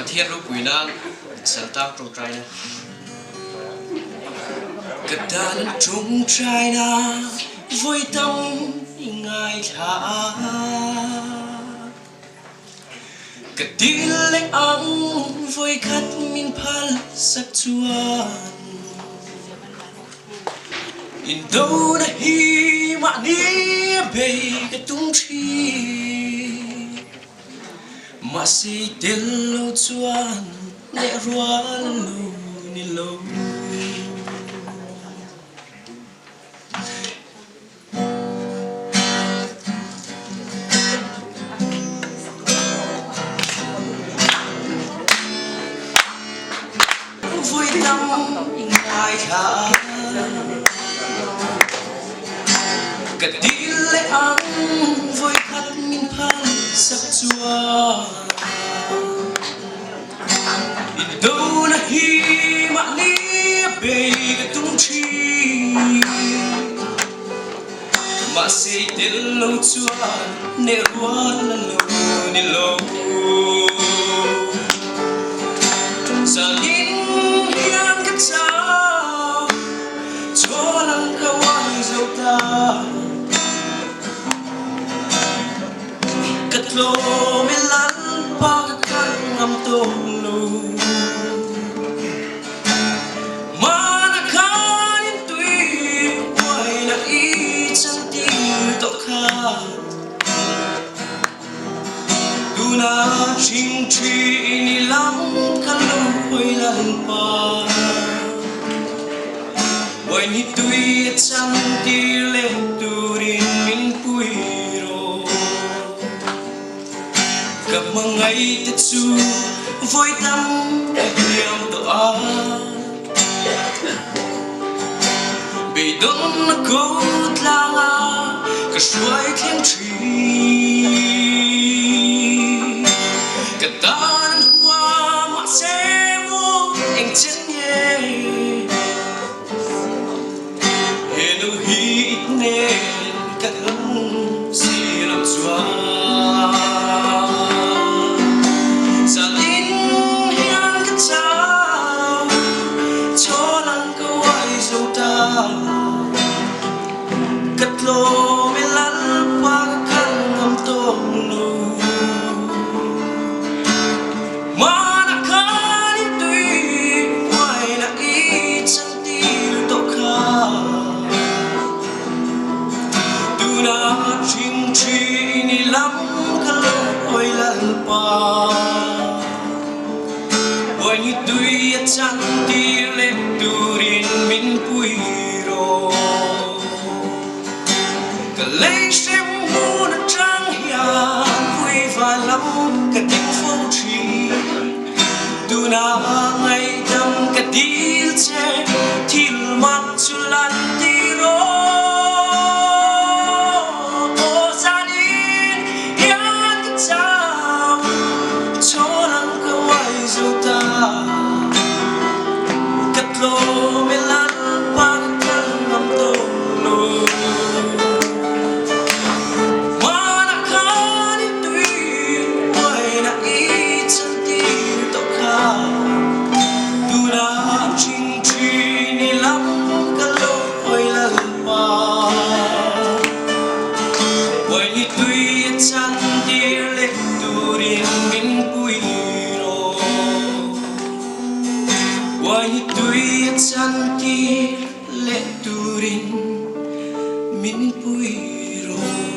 Pathian ropui nan saltang tawngtaina. Ka dan tawngtaina vawi tam i ngaithla a. Ka dil leh ang vawi khat min phal sak chuan. Indona hi mahni a bei ka tum thin. Mahse i tel lo chuan leh rual lo ni lo. Vui tam ngaithla ka dil leh ang vawikhat min phal sak chuan Indona hi mahni a bei ka tum thin. Mahse i tel lo chuan hneh rual a lo ni lo. Zanin hian ka chau, chawl ang ka uai zo ta. Ka tlawm i Lalpa ka kal ngam tawh lo. Mana khan in tui uaina i chantir tawh kha. Tuna ṭhingṭhi in i lam ka lo hawi Lalpa. Uain hi tui a chantir leh turin min pui rawh. Ka hmangaih te chu vawi tam ka hliam tawh a, beidawnna ko tlanga ka hruai thleng thin. Ka tan an hua mahse maw eng chen nge He nu hi nen ka dam si lo chuan Zanin hian ka chau chawl ang ka uai zo ta Ka tlawm i Lalpa ka kal ngam tawh lo Mana khan in tui uaina i chantir tawh kha Tunah ṭhingṭhin i lam ka lo hawi Lalpa Uaini tui a chantir leh turin min pui rawh Ka lei hrem hmun aṭang hian puiva lam ka ding fo ṭhin. Tunah ngaihdam ka dil che, thil mak chu lan ti rawh. Aw zanin hian ka chau, chawl ang ka uai zo ta. Ka tlawm i Lalpa ka kal ngam tawh lo. Hmana khan i tui uaina i chantir tawh kha. Tunah ṭhingṭhin i lam ka lo hawi Lalpa. Uaini tui a chantir leh turin min pui rawh. Uaini tui a chantir leh turin min pui rawh.